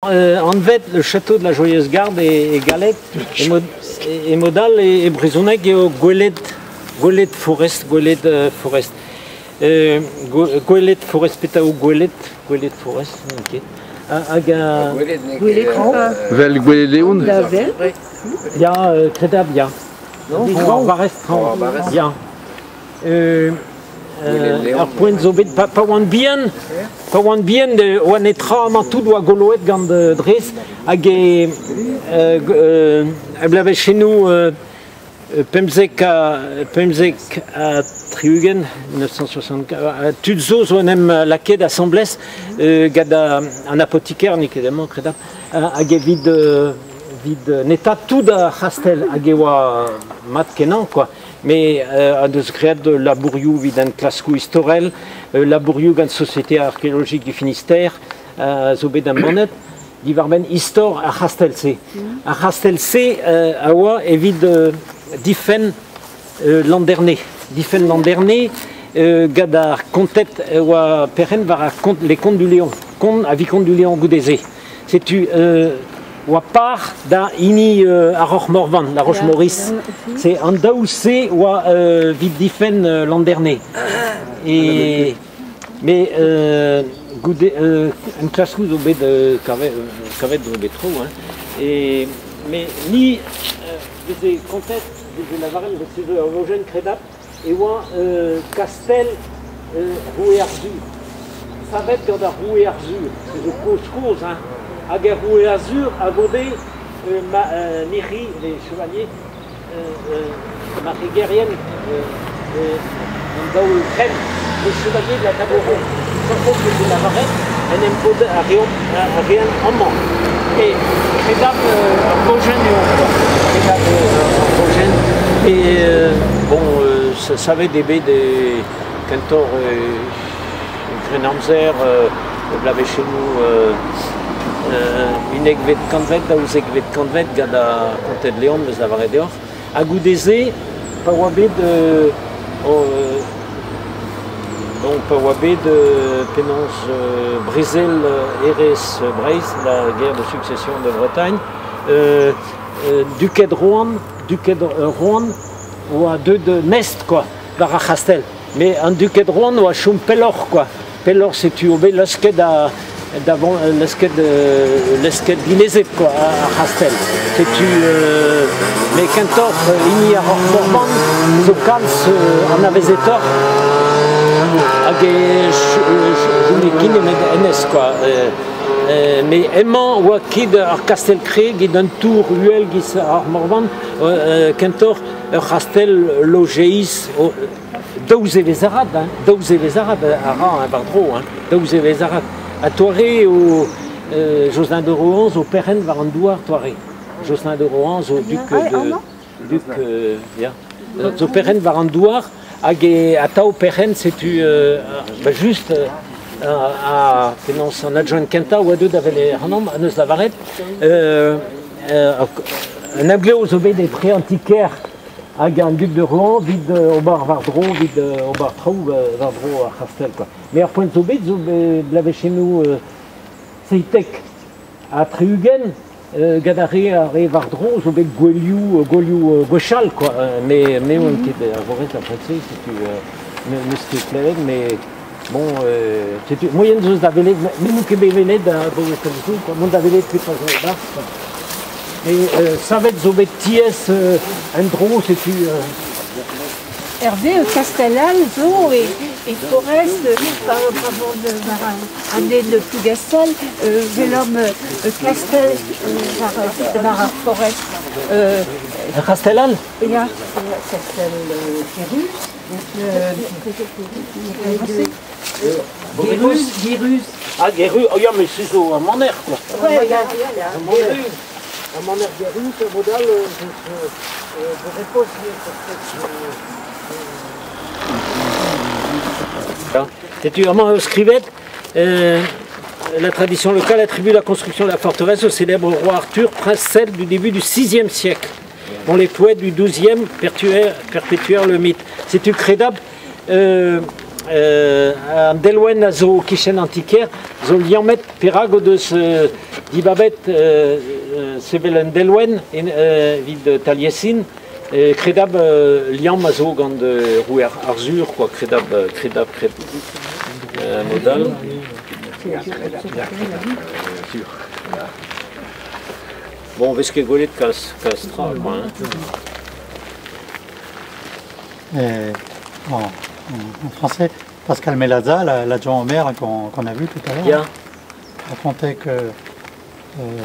Anvet le château de la Joyeuse Garde e galleg, e mod all e brezhoneg eo Goueled, Goueled Forest, Goueled Forest. Goueled Forest, petra eo Goueled? Goueled Forest, n'on ket. Hag Goueled Vel Goueled Leon? Ya, kredabl, ya. Traoñ ar barrez, traoñ, ya. Ar poent zo bet pa oan bihan, pa oan bihan oa netra amañ tout oa goloet gant drez hag e bloavezhennoù 75 70, 1964, tud zo zo en em lakaet asambles gant an apotiker, n'eo ket amañ kredabl, hag evit evit netaat tout ar c'hastell hag e oa mat-kenañ quoi. Me a deus graet labourioù evit enklaskoù istorel, labourioù gant Société archéologique du Finistère zo bet embannet diwar-benn istor ar c'hastell-se. Ar c'hastell-se a oa evit difenn Landerne. Difenn Landerne gant ar konted e oa perc'henn war ar kont, les comtes du Léon, kont ha vicomte du Léon goude-se. Setu oa par da hini ar Roc'h Morvan, la Roche-Maurice. C'est an daou-se oa evit difenn Landerne. E, mais goude enklaskoù zo bet kavet, kavet zo bet tro, hein. E, mais ni veze kontet, veze lavaret, veze ur vojenn kredabl, e oa kastell roue Arzhur. Savet gant ar roue Arzhur, se zo kozh-kozh, hein. Hag ar roue Arzhur a vode mirc'hi, les chevaliers, marc'hegerien, an daou krenn, les chevaliers de la table ronde. Chaque veze lavaret, en em vode a reont a reent amañ. E kredabl ur vojenn eo, quoi. Kredabl ur vojenn. E bon, savet eo bet e kentoc'h Grennamzer, bloavezhioù 11vet kantved, 12vet kantved gant ar konted Leon, eus lavaret deoc'h. Ha goude-se, pa oa bet bon, pa oa bet penaos brezel hêrezh Breizh, la guerre de succession de Bretagne, duked Rohan, duked Rohan oa deuet nest quoi, war ar c'hastell. Mais an duked Rohan oa chom pelloc'h quoi. Pelloc'h setu o bet lasket da da lasket lasket dilezet quoi ar c'hastell. Setu mais kentoc'h hini ar Roc'h Morvan zo kalz anavezetoc'h hag e chome ket nemet hennezh quoi. Mais hemañ oa ket ar kastell kre get un tour uhel giz ar Morvan, kentoc'h ur c'hastell lojeiz daou zevezh arat, hein, daou zevezh arat a ra hein, war-dro, hein, daou zevezh arat. Ha toare eo Jocelyn de Rohan zo perc'henn war an douar toare. Jocelyn de Rohan zo duk de duk ya, zo perc'henn war an douar hag e atav perc'henn setu ba just a penaos an adjoint kentañ oa deuet da welet ac'hanomp ha neus lavaret un emglev zo bet etre an ti-kêr hag an duk de Rohan evit ober war-dro, evit ober traoù war-dro ar c'hastell quoi. Mais ar poent zo bet zo bloavezhioù 77 gant ar re war-dro zo bet gouelioù gouelioù gwechall quoi. Mais me oan ket ar vorez ar poent-se, setu n'eus ket klevet, mais bon, setu moaien zo da welet, me n'on ket bet welet abaoe pell zo quoi, mont da welet petra zo e-barzh quoi. Mais savet zo bet tiez en-dro, setu Hervé, Castellal zo e, e Forest, par, par, war an den de Plougastel, velom Castel war, war ar Forest. Ar Castellal? Ya, Castel Keruz. Geruz, Geruz. Ah, Geruz, oh ya, mais c'est zo un maner, quoi. Ouais, ya, ya. Un maner. Un maner Geruz, un modal, je repose Setu amañ skrivet la tradition locale attribue la construction de la forteresse au célèbre roi Arthur, prince celte du début du VIe siècle, dont les poètes du XIIe perpétuèrent le mythe. Setu kredabl an delwenn a zo kichen an ti-kêr zo liammet perak o deus dibabet sevel un delwenn evit Taliesin, kredab liamm a zo gant roue Arzhur, quoi, kredab, kredab, kred, modal. Bon, vez ket gwelet kalz, kalz tra, quoi, hein. Et en français, Pascal Melaza, l'adjoint au maire qu'on a vu tout à l'heure, racontait que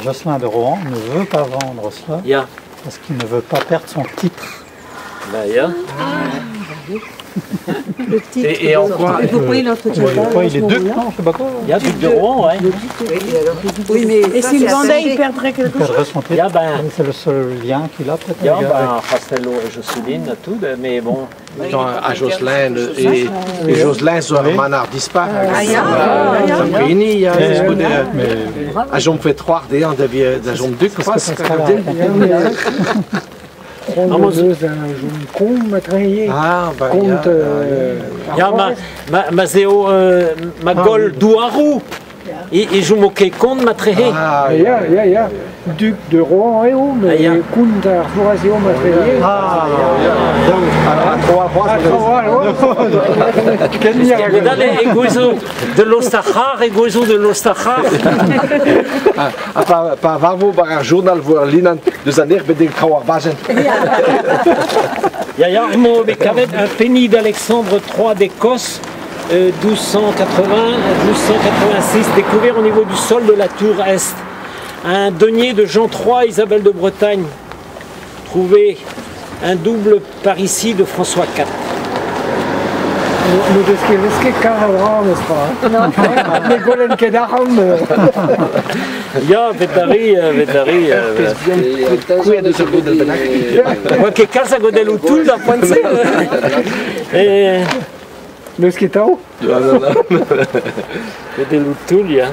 Josselin de Rohan ne veut pas vendre cela parce qu'il ne veut pas perdre son titre. Bah, ya. Ah. Le titre. Et en quoi, Et pourquoi il n'entretient pas Pourquoi à il ce est duc, moment-là non, je sais pas quoi. Il y a duc de Rohan, ouais. Oui, mais Et ça, s'il c'est vendait, attaché. il perdrait Il quelque chose. perdrait son titre. Ya, ben, C'est le seul lien qu'il a peut-être ya, avec ben, Castello et Jocelyne, tout, mais bon. Attends, à Josselin et Josselin zo ar manard dispar. Ah, ya, ya. Sa prini, ya, Mais- eus goude, mais a jom fet c'hoar dezhañ da vi da jom duk, c'est ce c'hoazh, que Pascal a din. raconté. Ah, moi, Ah, bah, Compte, ya, Ya, ma zeo, ma gol douarou. E jomo ket kont ma trehe. Ah, Ya, ya, ya. Duc de Rohan eo, Ah, mais ya. kount ar foraz eo ma trehe. Ah, a tro ar c'hoaz, Gwedal e gouezo de l'ostachar, e gouezo de l'ostachar. Ha pa varvo bar ar journal vo ar linan deus an er bet traoù ar bajenn. Ya, ya, mo bet kavet un penny d'Alexandre III d'Écosse, 1280, 1286, découvert au niveau du sol de la tour Est. Un denier de Jean III, Isabelle de Bretagne, trouvé un double parricide de François IV. No deus ket vez ket kar a dra, n'est-ce pas? Ne golen ket arc'hant. Ya, vetari, vetari. Kouer deus ur godell bennak. Oa ket kalz a godell o toull da poent-se. N'eus ket tao? Non, non, non. Godell o toull, ya.